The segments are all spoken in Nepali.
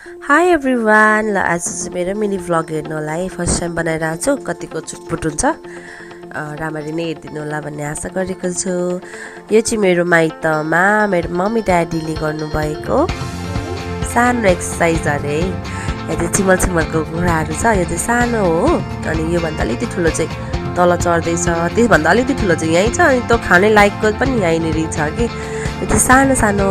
हाई एभ्रिवान ल आज चाहिँ मेरो मिनी भ्लग हेर्नु होला है फर्स्ट टाइम बनाइरहेको छु कतिको छुटपुट हुन्छ राम्ररी नै हेरिदिनु होला भन्ने आशा गरेको छु यो चाहिँ मेरो माइतमा मेरो मम्मी ड्याडीले गर्नुभएको सानो एक्सर्साइज अरे यहाँ चाहिँ चिमल चिमलको कुराहरू छ यो चाहिँ सानो हो अनि योभन्दा अलिकति ठुलो चाहिँ तल चढ्दैछ त्यसभन्दा अलिकति ठुलो चाहिँ यहीँ छ अनि त्यो खाने लायकको पनि यहीँनिर छ कि यो चाहिँ सानो सानो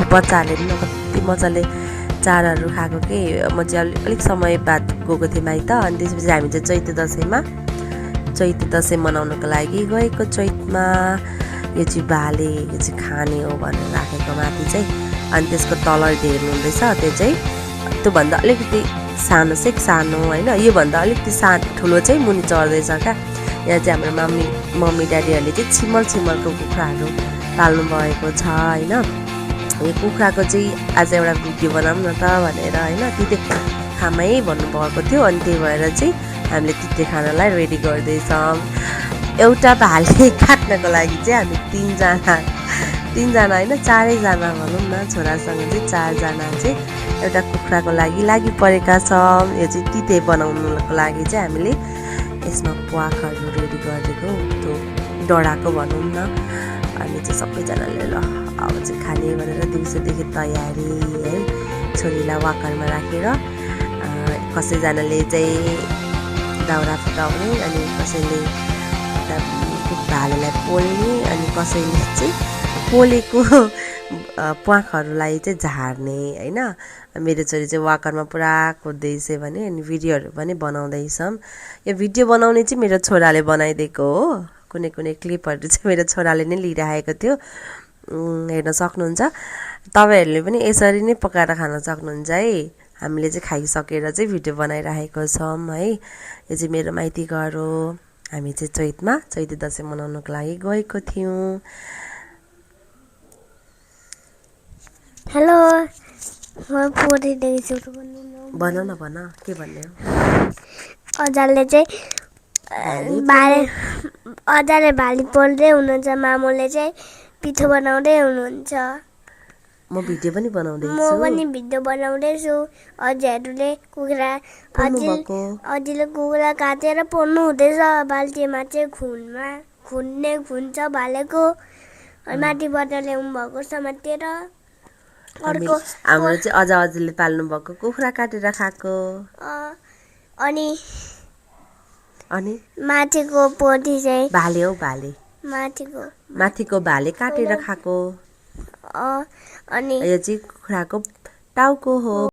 बच्चाहरूले पनि कति मजाले चाराहरू खाएको कि म चाहिँ अलिक समय बाद गएको थिएँ माइत अनि त्यसपछि हामी चाहिँ चैते दसैँ मनाउनको लागि गएको चैतमा यो चाहिँ भाले यो चाहिँ खाने हो भनेर राखेको माथि चाहिँ अनि त्यसको तल हेर्नु हुँदैछ त्यो चाहिँ त्योभन्दा अलिकति सानो होइन योभन्दा अलिकति ठुलो चाहिँ मुनि चढ्दैछ क्या यहाँ चाहिँ हाम्रो मम्मी ड्याडीहरूले चाहिँ छिमलको कुखुराहरू पाल्नु भएको छ होइन यो कुखुराको चाहिँ आज एउटा भिडियो बनाऊँ न त भनेर होइन तिते खामै भन्नुभएको थियो अनि त्यही भएर चाहिँ हामीले तिते खानालाई रेडी गर्दैछौँ एउटा भाले काट्नको लागि चाहिँ हामी तिनजना होइन चारैजना भनौँ न छोरासँग चाहिँ चारजना चाहिँ एउटा कुखुराको लागि परेका छौँ यो चाहिँ तिते बनाउनुको लागि चाहिँ हामीले यसमा प्वाखहरू रेडी गरेको त्यो डढाको भनौँ न अनि चाहिँ सबैजनाले ल अब चाहिँ खाने भनेर दिउँसोदेखि तयारी है छोरीलाई वाकरमा राखेर कसैजनाले चाहिँ दाउरा फुटाउने अनि कसैले भालेलाई पोल्ने अनि कसैले चाहिँ पोलेको प्वाखहरूलाई चाहिँ झार्ने होइन मेरो छोरी चाहिँ वाकरमा पुरा कुद्दैछ भने अनि भिडियोहरू पनि बनाउँदैछौँ यो भिडियो बनाउने चाहिँ मेरो छोराले बनाइदिएको हो कुनै क्लिपहरू चाहिँ मेरो छोराले नै लिइरहेको थियो हेर्न सक्नुहुन्छ तपाईँहरूले पनि यसरी नै पकाएर खान सक्नुहुन्छ है हामीले चाहिँ खाइसकेर चाहिँ भिडियो बनाइरहेको छौँ है यो चाहिँ मेरो माइती घर हो हामी चाहिँ चैते दसैँ मनाउनको लागि गएको थियौँ हेलो भन के भन्ने हो अजाले चाहिँ अजाले भाली पोल्दै हुनुहुन्छ मामुले चाहिँ पिठो बनाउँदै हुनुहुन्छ म भिडियो पनि बनाउँदैछु म पनि भिडियो बनाउँदैछु अजीहरूले अजीले कुखुरा काटेर पोल्नु हुँदैछ बाल्टीमा चाहिँ खुन छ भालेको माथिबाट ल्याउनु भएको समातेर अर्को हाम्रो चाहिँ अजाले पाल्नु भएको कुखुरा काटेर खाएको अनि माथिको पोथी चाहिँ भाले हो भाले माथिको भाले काटेर खाएको अनि यो चाहिँ कुखुराको टाउको हो